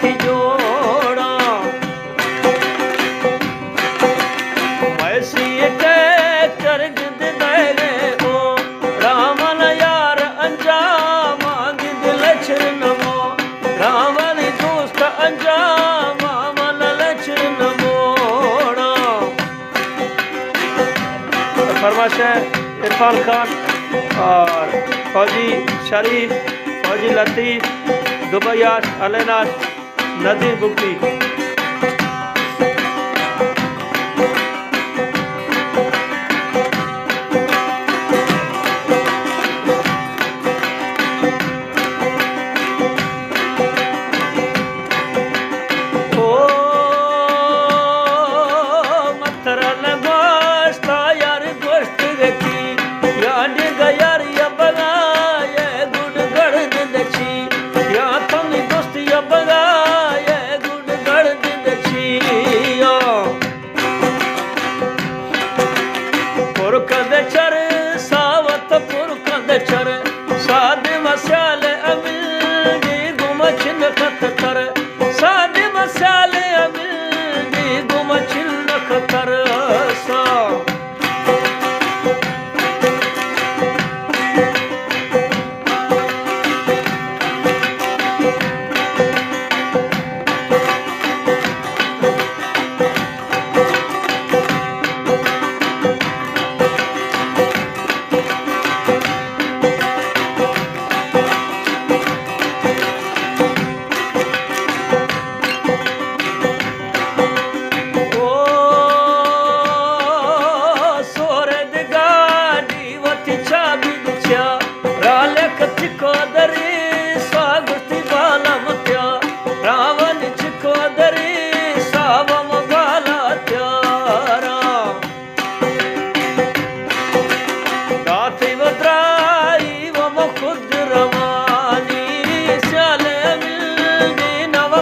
تئی جوڑاں۔ ویسی ٹریکٹر گند دئیگے او، راول یار انجام گند لچر نمو، راول دوست انجام من لچر نموڑاں۔ فرمائش ہے عرفان خان اور فوجی شریف، فوجی لطیف، دبئی آش، الین آش، ندیم بگٹی۔ او من ترا نہ گوشتا یار گوشتگتی، یا ڈیگا یار یا بگا، یا گڈ گڑ دچی، یا تنی دوست یا بگا، یا گڈ گڑ دچی، یا پر کند چر، ساوت پر کند چر، ساد مسیال امل دی گم چن کت تر، ساد مسیال امل دی گم چن کت تر سا۔ او سورد گاڑی وتی چابی دچیا، رالک چکو دری ساگتی بالم تیا، راون چکو دری ساوم بالا تیارا۔ داتی و درائی و مخد روانی، سیال امل دین و